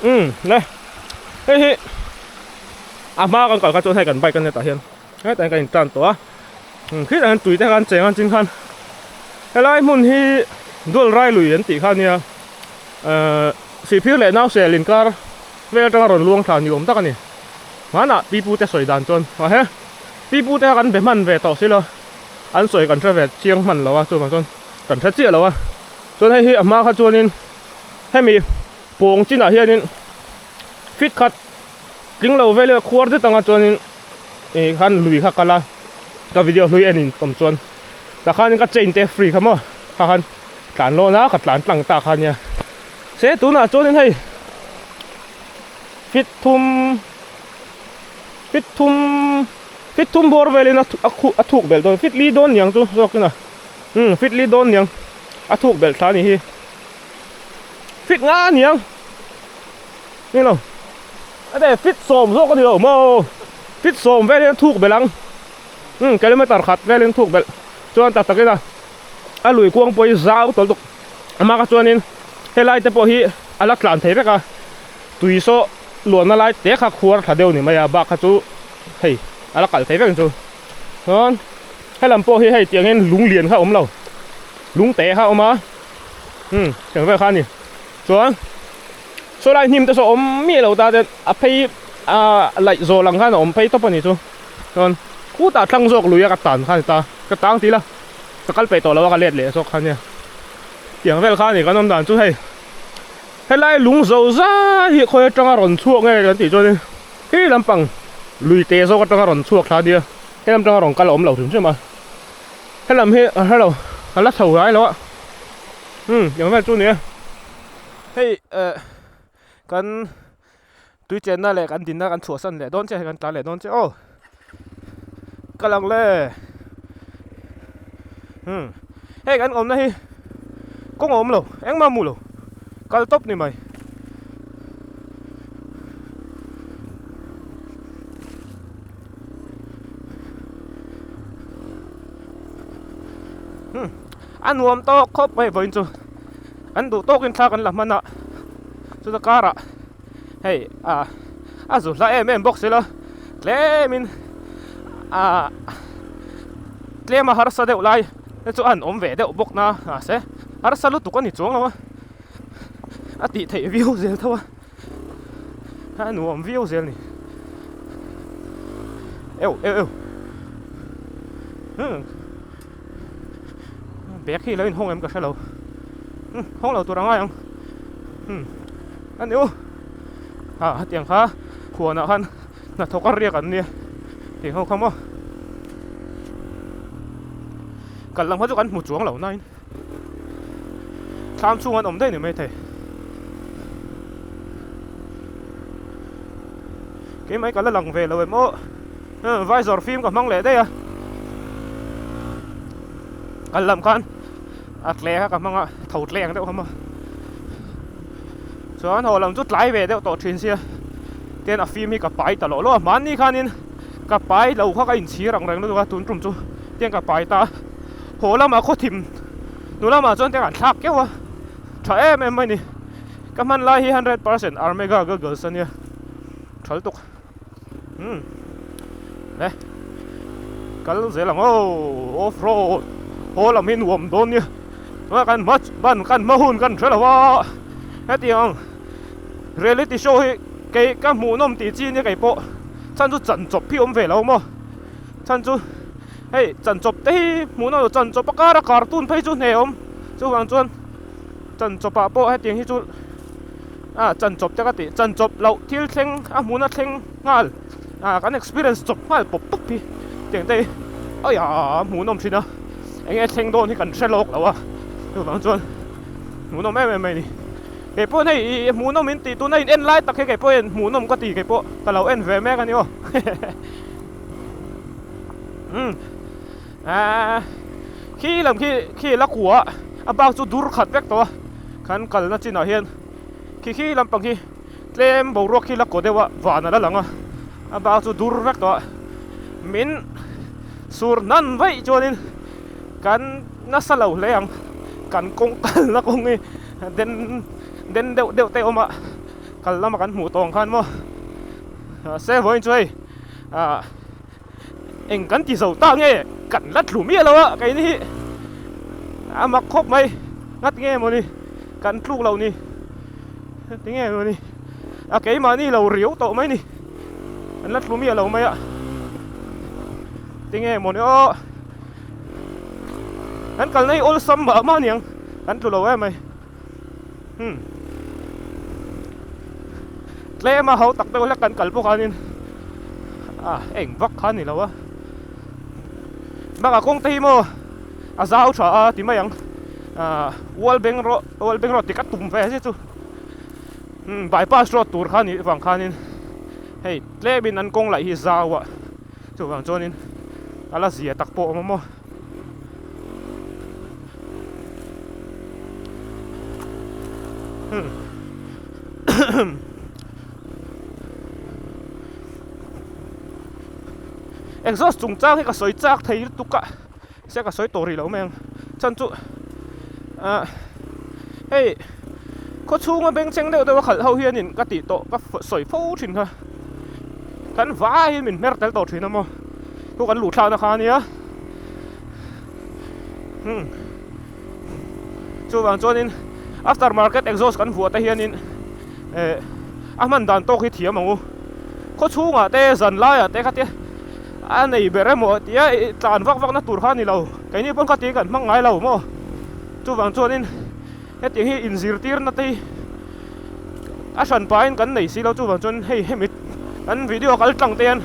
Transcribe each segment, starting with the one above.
Umm le hei hi a hma kan kal kha chuan hei kan bike a nia tah hian hetah hian kan in tan tawh a umm khitah hian tui te khan cheng a chin khan helai hmun hi dual rai lui an tih kha nia ehh sihphir leh nausel inkar vel atanga rawn luang thla ni awm tak a ni hmanah pipu te sawi dan chuan mahse pipu te kha kan be hman ve tawh si lo an sawi kan hre ve chiang hman lo a chuvang chuan kan hre chiah lo a chuan hei hi a hma kha chuanin hemi pawng chinah hianin fit khat tling lo vel ila khuar zet anga chuanin ih khan lui kha kal a ka video hlui en in awm chuan tah khanin ka chain te free kha maw kha khan tlan lawn a ka tlan tlang ta kha nia se tunah chuanin hei fit thum fit thum fit thum bawr velin a a thuk belh dawn fit li dawn niang chu zawk in a umm fit li dawn niang a thuk belh thla a ni hi. Fit nga a niang ni lo a te fit sawm zawk a ni lo maw fit sawm velin a thuk belh ang umm kilometer khat velin thuk belh chuan tak takin a a lui kuang pawh hi zau tawlh tuk amah kha chuanin helai te pawh hi a la tlan thei vek a tui saw luanna lai te kha khuar thla deuh a ni mai a bak kha chu hei a la kal thei vek ang chu chuan helam pawh hi hei tiangin lung lian kha a awm lo lung te kha a awm a. Umm tiang vel kha a ni chuan saw lai hnim te saw awm miah lo ta te a phei ah laih zawh ang khan a awm phei tawp a ni chu chuan khutah thlang zawk lui a ka tan kha a ni ta ka tang tih la ka kal peih tawh lo a ka let leh zawk kha nia tiang vel kha a ni kan awm dan chu hei helai lung zo zai hi khawi atanga rawn chhuak nge kan tih chuanin khi lampang lui te zawk atanga rawn chhuak thla a nia helam atanga rawn kal a awm lo hrim hrim a. Helam hi a hrelo a la chho ngai lo a umm eng vel chu ni e hei eh kan tui chenna leh kan dinna kan chhuahsan leh dawn chiah hei kan tlan leh dawn chiah aw ka lang le umm hei kan awmna hi kawng a awm lo engmah a hmu lo kal tawp ni mai. A nuam tawk khawp mai vawiin chu an duh tawkin thla kan la hman a chuta karah hei ah a zu hla em em bawk silo tlemin ah tlem a harsa deuh lai te chu a han awm ve deuh bawk na mahse harsa lutuk a ni chuang lo a a tih theih viau zel tho a. A nuam viau zel ni eu eu eu hmm bag hi lo in hawng em ka hre lo hmm hawng lo tur a ngai ang hmm a ni u ah hetiang kha huanah khan hnathawk a riak an nia tih ho kha maw kal lam kha chu kan hmu chuang lo nain. Thlam chhung an awm daih ni maithei. Keimah hi ka la lang ve lo em aw. Visor fim ka hmang leh daih a. Kal lam khan a tle kha ka hmang a, tho tle ang deuh kha maw. Chuan haw lam chu tlai ve deuh tawh thin sia. Tian a fim hi ka pai ta lawh lawh a, hmanni khanin ka pai lo kha ka inchhir ang reng lutuk a, tun tum chu tian ka pai ta a. Haw lamah khaw thim hnu lamah chuan te kan thlak keuh a, tha em em mai ni. Ka hman lai hi 100% Armega goggles a nia, tha lutuk. Umm le kal zel ang aw, off road haw lam hi nuam dawn nia. Tunah kan hma ban kan hma hun kan hre lo a, hetiang reality show hi kei ka hmuhnawm tih chi nia kei pawh chhan chu chan chawp hi awm ve lo maw chhan chu. Hei chanchawp te hi hmuh nawlh chanchawp a kara cartoon phei chu hne awm chuvang chuan chanchawp ah pawh hetiang hi chu ah chanchawp te ka tih chanchawp loh thil thleng a hmuna thleng nghal ah kan experience chawp nghal pawp pawp hi tiang te hi aia hmuhnawm thin a eng nge thleng dawn hi kan hre lawk lo a chuvang chuan hmuhnawm em em mai a ni kei pawh hei ih hmuhnawm in tih tuna in en lai tak hi kei pawh hian hmuhnawm ka ti kei pawh ka lo en ve mek a ni aw. Umm aaa khi lam khi khi la kua a bak chu dur khat vek tawh a khan kalna chinah hian khi khi lampang hi tlem boruak khi la kaw deuh a van a la lang a a bak chu dur vek tawh a min sur hnan vaih chuanin kan nasa lo hle ang kan kawng kalna kawng hi den den deuh deuh te a awm a. Kal lama kan hmuh tawng khan maw mahse vawiin chu hei ah eng kan ti zo ta nge kan la tlu miah lo a keini hi a mak khawp mai nghat nge mawni kan tluk loh ni tinge mawni a keimahni lo riau tawh mai ni kan la tlu miah lo mai a tinge mawni aw kan kalna hi awlsam mah mah aniang kan tlu lo em mai. Hmm. Tlem a ho tak deuh hlek kan kal bawk anin a eng vak kha ni lo a. Bakah kawng te hi maw a zau tha a ti mai ang. Ah wall bank road wall bank road ti ka tum ve zet chu. Hmm bypass road tur kha nih vang khanin hei tlemin an kawng laih hi zau a chuvang chuanin a la zia tak pawh a awm a maw. Exhaust chungchang hi ka sawi chak thei lutuk a se ka sawi tawh rih lo mai ang chhan chu ah hei khaw chhunga bengchheng deuh deuh a khalh ho hianin ka tih tawh ka sawi fo thin kha kan vaiin min hmer tel tawh thin a maw chu kan luh thlakna kha ania. Hmm. Chuvang chuanin after market exhaust kan vuah te hianin eh a hman dan tawk hi thiam ang u. Khaw chhungah te zan laiah te khatia a nei ber emaw tia tlan vak vak na tur kha a ni lo. Keini pawn khatia kan hmang ngai lo maw. Chuvang chuanin hetiang hi inzirtirna te hi a hran pahin kan nei si lo chuvang chuan hei hemi kan video kal tlang te hian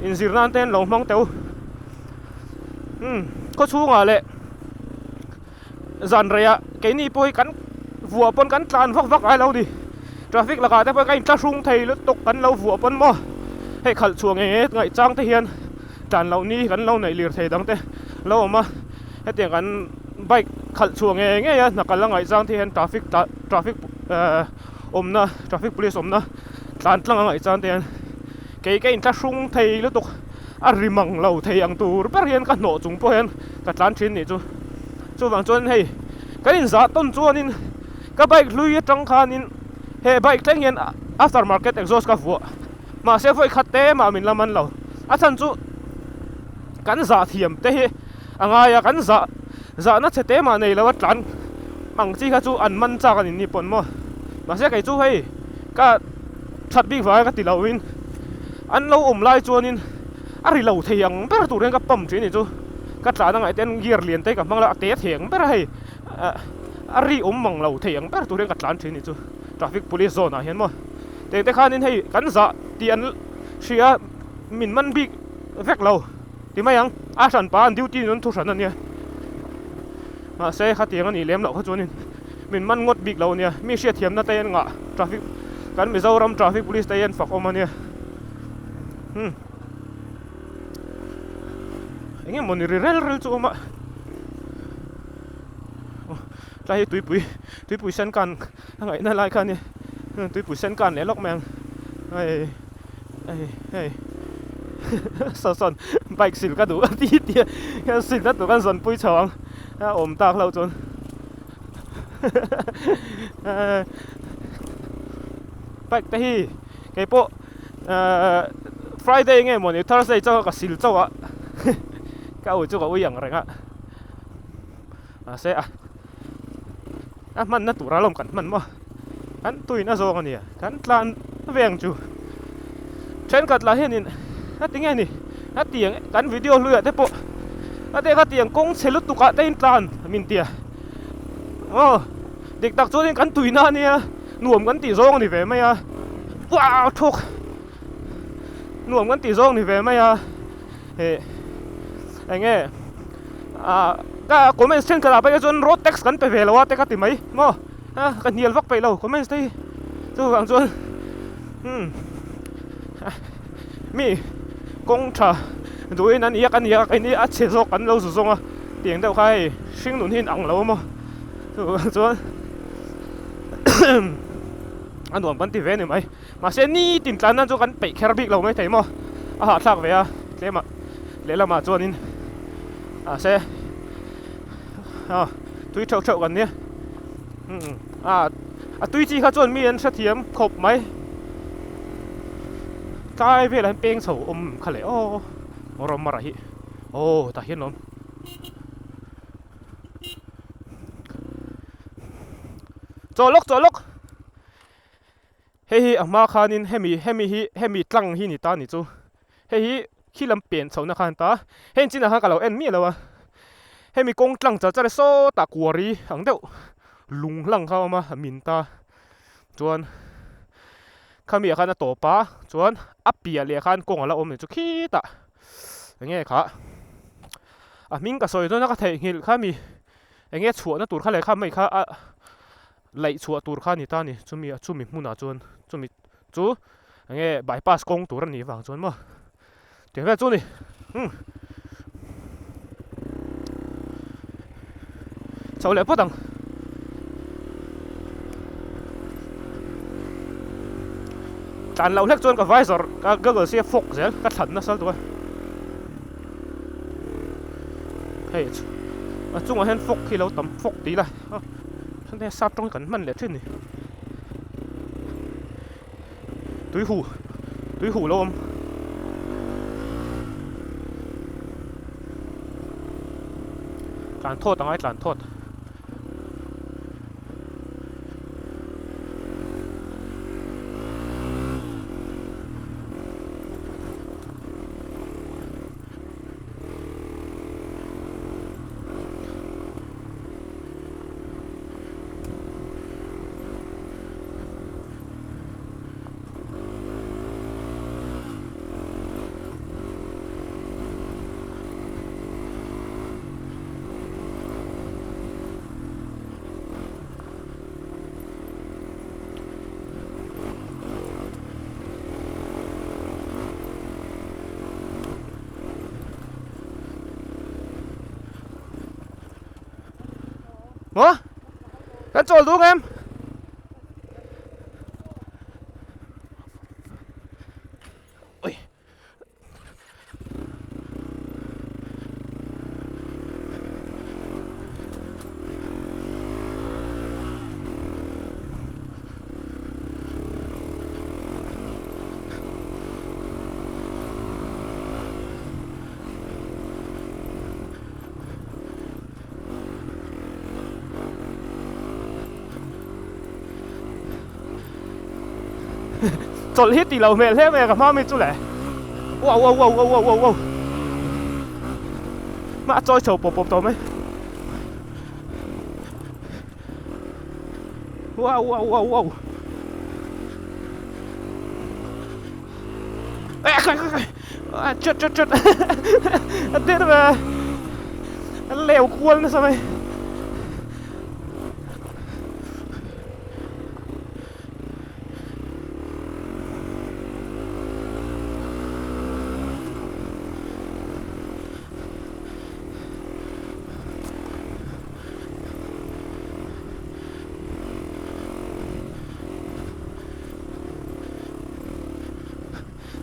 inzir nan te hian lo hmang teuh. Umm khaw chhungah leh zan reiah keini pawh hi kan vuah pawn kan tlan vak vak ai lo ni traffic lakah te pawh ka intla hrung thei lutuk kan lo vuah pawn maw hei khalh chhuah ngei ngei ngaih chang te hian tlan loh ni kan lo neih lirthei dang te lo awm a hetiang kan bike khalh chhuah ngei ngei a hna kal a ngaih chang te hian traffic traffic ehh awmna traffic police awmna tlan tlang a ngaih chang te hian. Kei ka intla hrung thei lutuk a ri mang lo thei ang tur ber hian ka hnawh chung pawh hian ka tlan thin nih chu. Chuvang chuan hei kan inzah tawn chuanin ka bike hlui atang khanin he bike thleng hian after market exhaust ka vuah mahse vawi khat te mah min la man lo. A chhan chu kan zah thiam te hi a ngai a, kan zah zahna chhe te mah nei lo a tlan ang chi kha chu an man chak a ni ni pawn maw. Mahse kei chu hei ka. That bik vanga ka ti lo in an lo awm lai chuanin a ri lo thei ang ber tur hian ka pump thin a nih chu ka tlan a ngaih ten gear lian te ka hmang la a te thei ang ber a hei a ri awm mang lo thei ang ber tur hian ka tlan thin a nih chu traffic police zone ah hian maw teng te khanin hei kan zah tih an hria min man bik vek lo ti mai ang a hranpa an duty nun thu hran a nia mahse khatiang a nih lem loh kha chuanin. Min man ngawt bik lo ania, mi hriatthiamna te hian ngah traffic kan Mizoram traffic police te hian fak awm ania. Hmm. Eng emaw ni ri rel rel chu awm a. Tlai hi tuipui tuipui sen kan a ngaihna lai kha ania. Tuipui sen kan leh lawk mai ang. Hei hei hei saw sawn bike sil ka duh a ti tia sil na tur kan zawnpui chho ang a awm tak hlauh chuan. Bike te hi kei pawh ahh Friday nge mawni Thursday chauh a ka sil chauh a ka ui chu ka ui ang reng a mahse a a hmanna tur alawm kan hman maw kan tuina zawng a nia kan tlan veng chu thenkhat lah hianin a ti nge ni a tiang kan video hluiah te pawh a te kha tiang kawng chhe lutuk ah te in tlan min tia aw dik tak chuanin kan tuina ania nuam kan tih zawng a ni ve mai a wow thawk nuam kan tih zawng a ni ve mai a eh eng nge ah ka comments thenkhat ah phei chuan road tax kan pe ve lo a te kha ti mai maw a ka hnial vak peih lo comments te hi chuvang chuan umm mi kawng tha duhin an iak a nia keini a chhe zawk an lo zu zawng a tiang deuh kha hei hring nun hi in ang lo a maw chuvang chuan a nuam kan ti ve a ni mai mahse nitin tlan nan chu kan peih kher bik lo mai thei maw a hahthlak ve a tlemah lehlamah chuanin mahse aw tui theuh theuh kan nia. A. A tui chi kha chuan mi an hrethiam khawp mai. Tlai velah hian peng chho awm kha leh aw rawmara hi aw tah hian a awm. Chaw lawk chaw lawk hei hi a hma khanin hemi hemi hi hemi tlang hi ni ta ni chu hei hi khi lam pen chhohna khan ta heng chinah khan ka lo en miah lo a hemi kawng tlang char char sawtah kuari ang deuh lung hlang kha a awm a a min ta chuan khami ah khan a tawp a chuan a piah leh khan kawng a la awm leh chu khitah eng nge kha a hming ka sawi dawn a ka theihnghilh kha mi eng nge chhuahna tur kha leh kha mai kha a laih chhuah tur kha a ni ta a ni chumi chumi hmunah chuan chumi chu eng nge bypass kawng tur a nih vang chuan maw tih vel chu a ni umm chho leh phawt ang tlan loh hlek chuan ka visor ka google sia fawk zel ka thlan nasa lutuk a hei a chungah hian fawk hi lo tam fawk tih ila sap tawng hi kan hman leh thin ni. Tui hu tui hu lo awm tlan thawt angai tlan thawt. Maw? Kan chawl duh ang em? Ui. Chawlh hi tih loh hmel hle mai a ka hma mi chu le wow wow wow wow wow wow wow mah a chawi chho pawp pawp tawh mai wow wow wow wow Ê, khai khai khai à, chut chut chut a der ve a leu kual nasa mai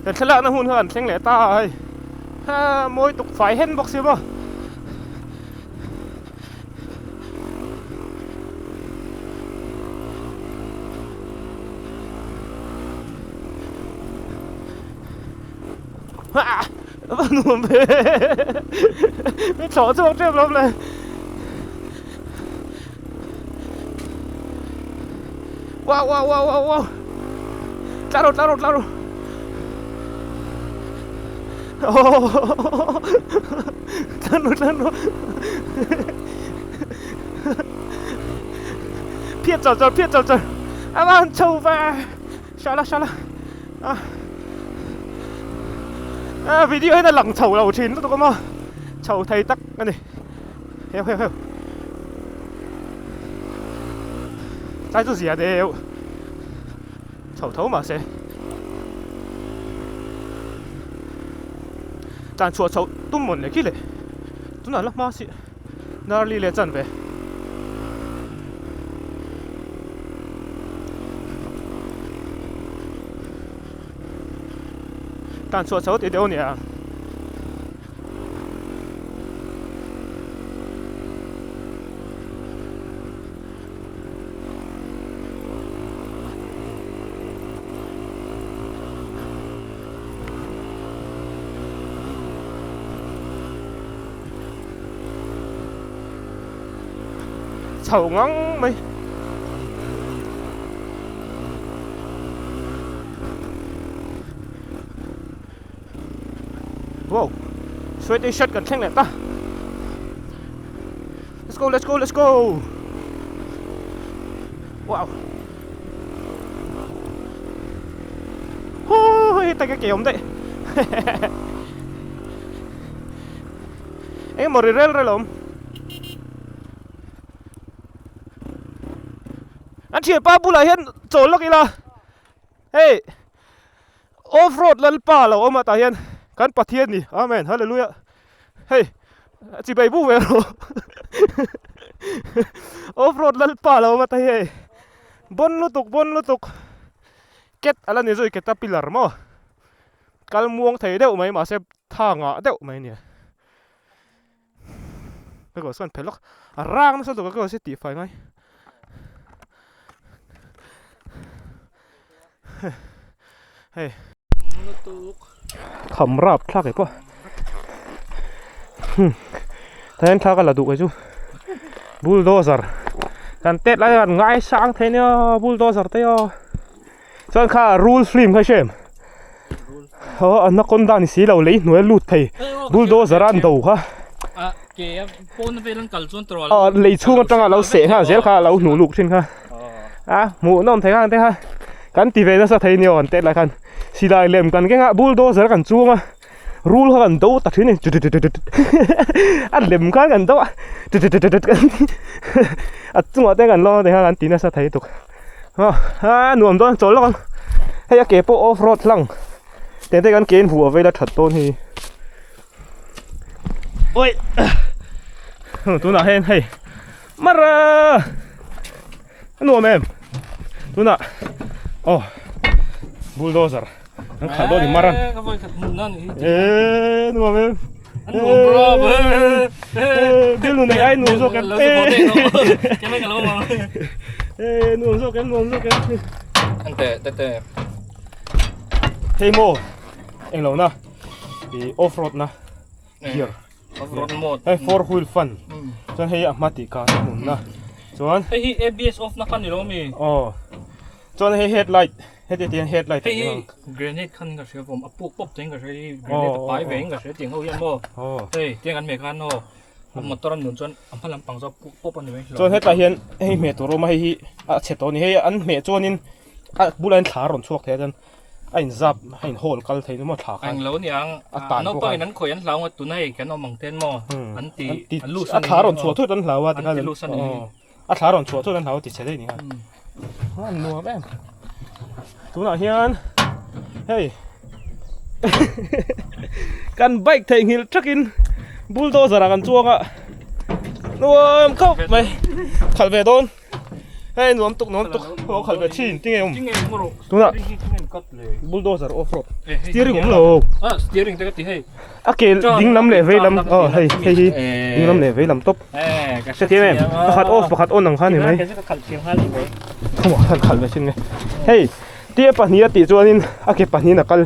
Kan thlalakna hmun kha kan thleng leh ta a hei ha mawi tuk fai hen bawk si maw ha va nuam ve min thlawh chhuak tep lo le. Wow wow wow wow wow Tla rawh tla rawh tla rawh Oh Tla rawh tla rawh Phiat char char phiat char char A van chho ve Shala shala Ah Ah video hian a lang chho lo thin lutuk a maw Chho thei tak a ni Heu heu heu Tlai chu zia deuh chho tho mahse Tlan chhuah chhoh tum mawn leh khi leh tunah la hma si Darli leh chan ve. Tlan chhuah chho tih deuh a nia. chho ngang mai. Wow Sweaty shirt kan thleng leh ta Let's go let's go let's go Wow Huu hei tak ke awm daih Engemaw ri rel rel a awm An thianpa bulah hian chawl lawk ila Hei Off road Lalpa lo awm a tah hian kan Pathian ni Amen Hallelujah hei chi bai bu ve rawh Off road Lalpa lo awm a tah hi hei bon lutuk bon lutuk ket ala ni zui caterpillar maw kal muang thei deuh mai mahse tha ngah deuh mai nia ka kawr sawn phelh lawk a rang nasa lutuk a ka kawr hi tih fai ngai hei kham rap thlak e pawh thailand thla ka la duh kei chu bulldozer kan tet lai khan ngai sang thei nia bulldozer te aw chuan kha rul film kha i hre em aw anaconda ni si lo lei hnuai a lut thei bulldozer a an do kha aw lei chhung atanga lo seh nghal zel kha a lo hnuh luk thin kha a hmuh nawm thei khang te kha kan ti ve nasa thei nia aw an tet lai khan silai lem kan keng a bulldozer kan chuang a rul kha kan do ta thin a ni tut a lem khan kan do a tut tut kan ti a chungah te kan lawng a tikhan kan ti nasa thei tuk. A nuam dawn chawl lawk ang hei a ke pawh off road hlang tiang te kan ke in huh a veila that dawn hi oi tunah hian hei mara a nuam em tunah aw bulldozer an khalh dawn ni maran e nuam em bialnu nei ai nuam zawk em e nuam zawk em nuam zawk em an te te te hei maw englo na i off road na gear off road mode hei four wheel fun chuan hei a hma tih kar hmun na chuan hei hi abs off na kha ni lo mi aw chuan hei headlight Heti tiang headlight hei hi grenade khan ka hria vawm a puk pawp te in ka hria hi grenade a pai ve in ka hria tiang ho hian maw hei tiang an hmeh khan aw a motor a nun chuan a hma lampang chu a puk pawp a ni mai chuan hetah hian hei hmeh tur a awm a hei hi a chhe tawh a ni hei an hmeh chuanin a bulah hian thla a rawn chhuak thei a chuan a inzap a in hawl kal thei maw thla khan eng lo niang a tan bawk a naupangin an khawih an hlau a tuna hei kan awm ang ten maw an ti an lus a thla a rawn chhuah thut an hlau a an ti lus a ni A thla rawn chhuah chuan an hlau ti chhe daih ni kha. A nuam em. Tunah hian hei kan bike theihnghilh thakin bulldozer ah kan chuang a nuam khawp mai khalh ve dawn hei nuam tuk nuam tuk aw khalh ve thin tinge awm tunah bulldozer off road steering awm lo steering te ka ti hei a ke ding lam leh vei lam aw hei hei hi ding lam leh vei lam tawp hrethiam em pakhat off pakhat on ang kha ni mai khawmah khan khalh ve thin nge hei tia pahnih a tih chuanin a ke pahnihin a kal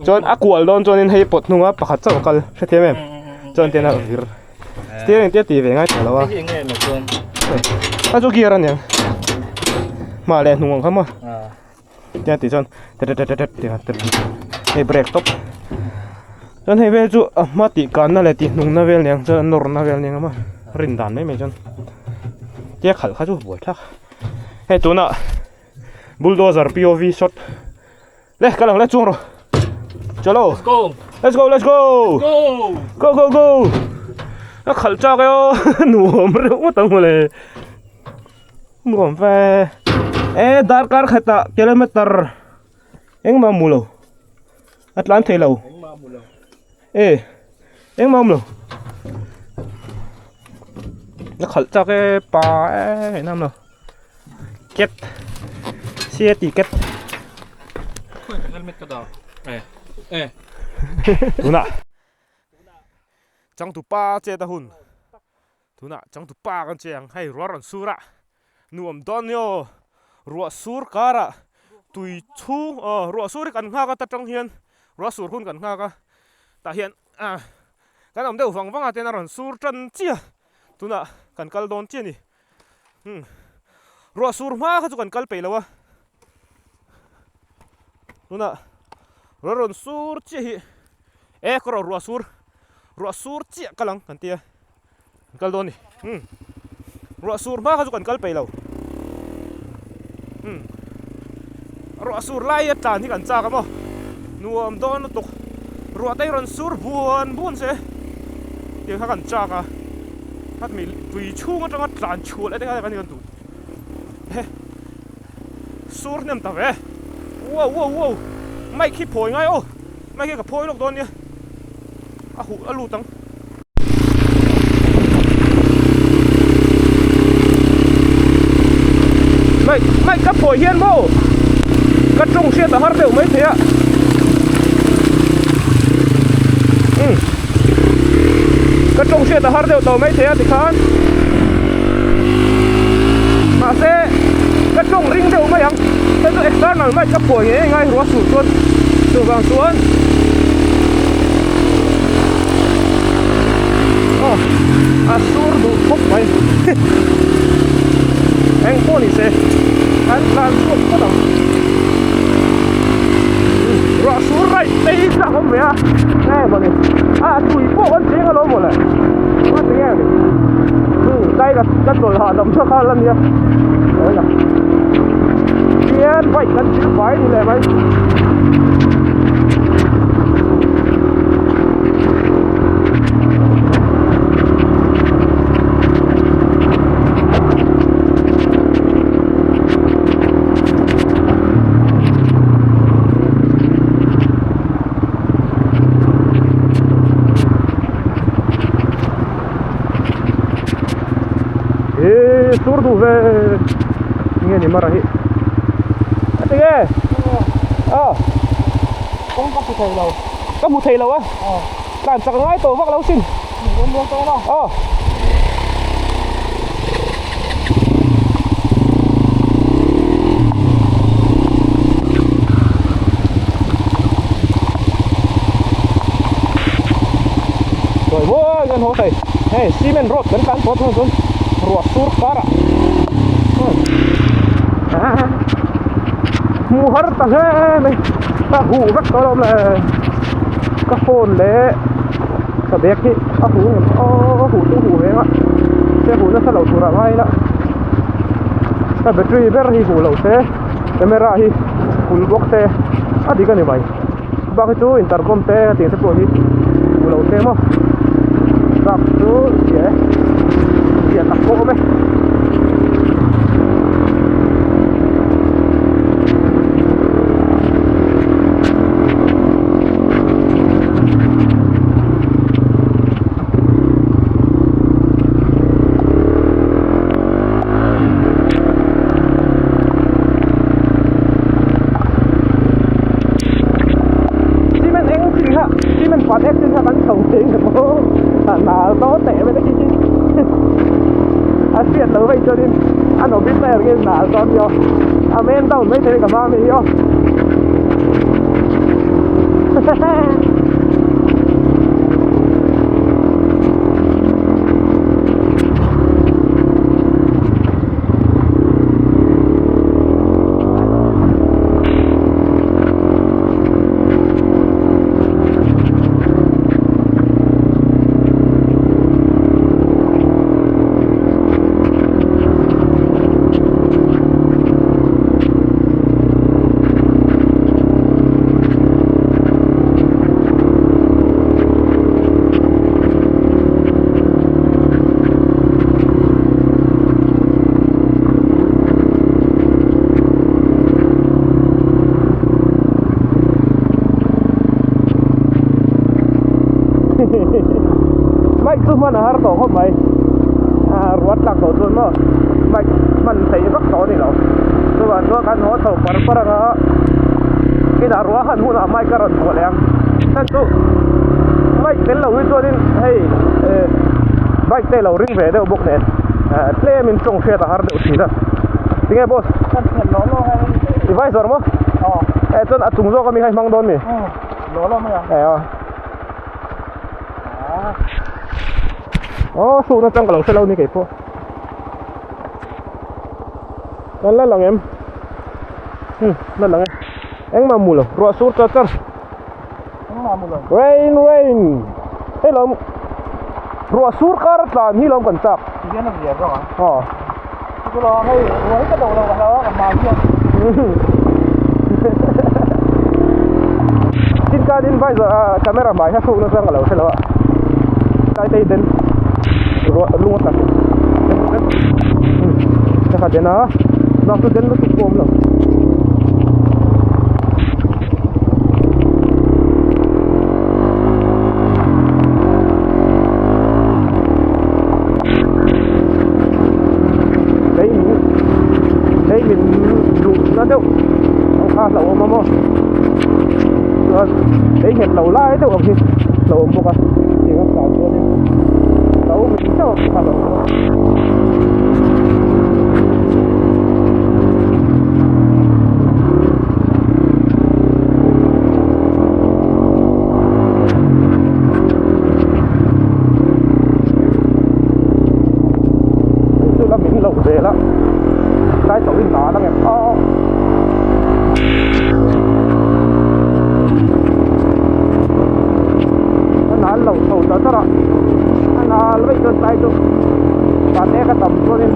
chuan a kual dawn chuanin hei pawt hnunga pakhat chauh a kal hrethiam em chuan tian a vir steering te a ti ve ngai tawh lo a a chu gear a niang hma leh hnung ang kha maw. Tiang tih chuan tet tet tet tih a hei brake tawp chuan hei vel chu a hma tih kanna leh tih hnungna vel nen chuan a nawrna vel nen a rin dan mai mai chuan tia khalh kha chu buai thlak hei tunah bulldozer pov shot le kal ang le chuang rawh chalo let's go let's go go go go a khalh chak e aw nuam reuh ngawt ang mawle. Nuam ve e darkar khatah kilometer engmah a hmu lo a tlan thei lo e engmah a awm lo a khalh chak e pa e ngaihna awm lo cat c a t cat tunah changtupa chet a hun. Tunah changtu pa kan che ang hei ruah rawn sur a nuam dawn ni aw ruah sur karah tui chhung aw ruah sur hi kan nghak a ta tang hian ruah sur hun kan nghak a tah hian ah kan awm deuh vang vang a ten a rawn sur tan chiah tunah kan kal dawn chiah a ni. Umm ruah sur hma kha chu kan kal peih lo a, tunah ruah rawn sur chiah hi e ka rawh ruah sur ruah sur chiah kal ang kan tia kan kal dawn a ni umm ruah sur hma kha chu kan kal peih lo umm ruah sur lai a tlan hi kan chak a maw nuam dawn lutuk ruah te hi rawn sur buan buan se tiang kha kan chak a. Khat mi tui chhung atanga tlan chhuah leh te kha kan ni kan duh he sur hnem ta ve wow wow wow mic hi phawi ngai aw mic hi ka phawi lawk dawn nia a huh a lut ang. Mic mic ka phawi hian maw ka tawng hriat a har deuh mai thei a umm. Ka tawng hriat a har deuh tawh mai thei a tikhan mahse ka tawng ring deuh mai ang hei chu external mic ka phuai ngei ngai ruah sur chuan chuvang chuan aw a sur duh khawp mai eng pawh ni se kan tlan chhuak phawt ang ruah sur raih phei chak awm ve a nge maw ni a tui pawh kan cheng alawm mawle a ti nge ni hmm kai ka ka chawl hahdam tha kha la nia hian bike kan thil fai ni leh mai Ih sur duh ve nge ni mara hi a ti nge aw kawng ka hmu thei lo ka hmu thei lo a tlan chak ngai tawh vak lo sin aw. Rồi mawi kan haw thei hei cement road kan tlan tawh thung chuan ruah sur karah hmu har ta hle mai ka huh vek tawh lo le ka phone leh ka bag hi a huh ngem aw a huh chu huh ve ang a se huh nasa lo turah ngai ila ka battery ber hi huh lo se camera hi full bawk se a dik a ni mai bak hi chu intercom te a tih te pawh hi huh lo se maw bak chu chiah e chiah tak pawh awm e. Cement eng chin kha cement pat ek chin kha kan chho thei nge maw a nal dawn teh mai te khi a hriat lo vei chuanin a novice na erawh hian nal dawn nia a men down mai thei ka hma ami hi aw. Bike chu hman a har tawh khawp mai ah ruat tlak tawh chuan maw bike hman theih vak tawh a ni lo chuvang chuan kan haw chho par par anga inah ruah han hunah bike a rawn thawh leh ang heng chu bike tel lo hi chuanin hei eh bike te lo ring ve deuh bawk nen ah tlem in tawng hriat a har deuh thin a tinge boss i vai zawr maw eh chuan a chung zawk ami kha i hmang dawn mi eh aw. Aw hrukna chang ka lo hre lo ni keipawh. Kan la lang em? Hmm, la lang e. Engmah hmu lo, ruah sur char char. Engmah hmu lo. Rain, rain. Hei lawm, ruah sur kar a tlan hi lawm kan chak. Ti hian a zia zawk ang. Aw. Chu lo hei, ruah hi ka do lo ka hlau a, ka hmai hian. Tin ka din visor a camera hmai kha hruk nachang ka lo hre lo a. Tlai te hi den ruah lung a tla ka kha den a bak chu den lutuk pawh a awm lo. Lei min lei min luhna deuh ang kha hlauhawm a maw chuan lei nghet lo lai deuh ang hi hlauhawm bawk a tiang a tlan chuanin lo min deuh ang kha hlauhawm a. Chu la min loh zel a tlai tawh in nal ang em aw a nal lo chho ta char a a nal vaih chuan tlai chu pate ka tam chuanin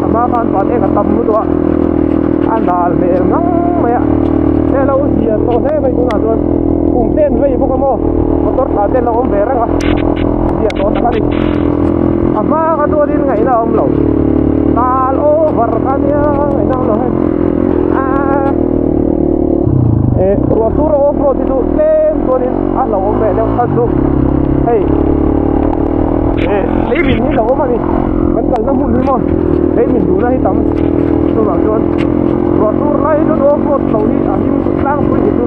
a hma khan pate ka tam lutuk a a nal hmel ngang mai a he lo zia tawh hle mai tunah chuan kum te an vei bawk a maw motor tla te an lo awm ve reng a zia tawh tak a ni a hma kha chuanin ngaihna a awm lo tal over kha nia ngaihna a awm lo hei aaa eh ruah sur a off road hi chu tlem chuanin a hlauhawm ve deuh kha chu hei eh lei min hi hlauhawm a ni kan kalna hmun hi maw lei min duhna hi tam chuvang chuan ruah sur lai hi chuan off road lo hi a him tlangpui hi chu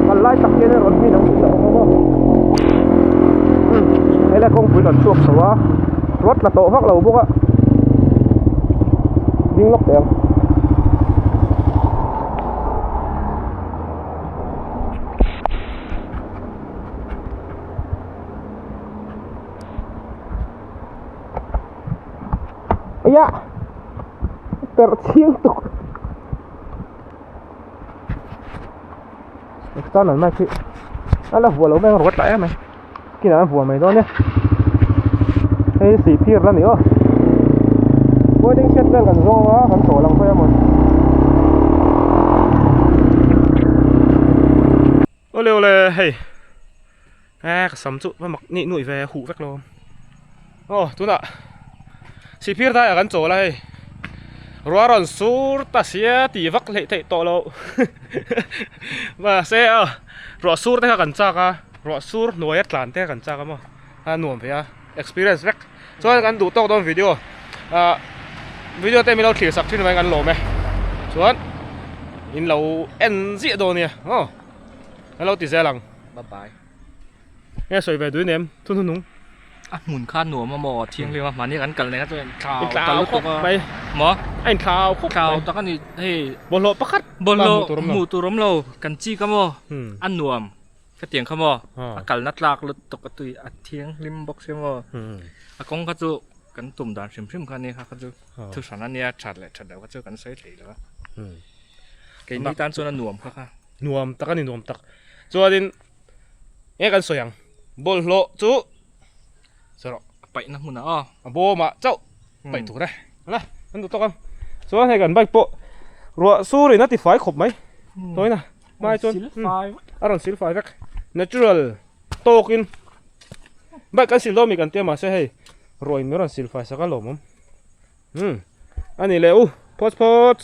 kal lai tak hian rawn hmin ang tih hlauhawm a maw helai kawngpui kan chhuak chho a ruat tla tawh vak lo bawk a ding lawk teh ang. Aya perh chiang tuk external mic hi a la vuah lo mai ang ruat lah em mai kinah an vuah mai dawn nia hei sihphir la ni aw wedding set vel kan zawng a kan chawl ang phei a mawni. Awle awle hei eh ka sam chu va mak nih nuih ve huh vek lo aw tunah sihphir daiah kan chawl a hei ruah rawn sur ta sia tih vak hleih theih tawh loh mahse aw ruah sur te kha kan chak a ruah sur hnuaia tlan te kha kan chak a maw a nuam ve a experience vek chuan kan duh tawk dawn video ah video te min lo thlir sak thin mai kan lawm e chuan in lo en ziah dawn nia aw kan lo ti zel ang bye bye nge sawi ve duin em thu hnuhnung a hmun kha nuam a maw thianghlim a mahni kan kal nen a chuan thlau ta lutuk a mai maw a in thlau khawp thlau tak a ni hei bawlhhlawh pakhat bawlhhlawh hmuh tur awm lo kan chik a maw a nuam. Khatiang kha maw a kalna tlak lutuk a tui a thianghlim bawk sia maw a kawng kha chu kan tum dan hrim hrim kha a nia kha kha chu thu hran a nia that leh that loh kha chu kan sawi thei lo a keini tan chuan a nuam kha kha nuam tak a ni nuam tak chuanin enge kan sawi ang bawlhhlawh chu sawi rawh a paihna hmunah aw a bawmah chauh paih tur e hala kan duh tawk ang chuan hei kan bike pawh ruah surin a ti fai khawp mai tawina. Hmai chuan a rawn sil fai vek natural tawkin bike kan sil dawn mi kan tia mahse hei ruahin min rawn sil fai sak a lawmawm umm a ni leh u phawt phawt.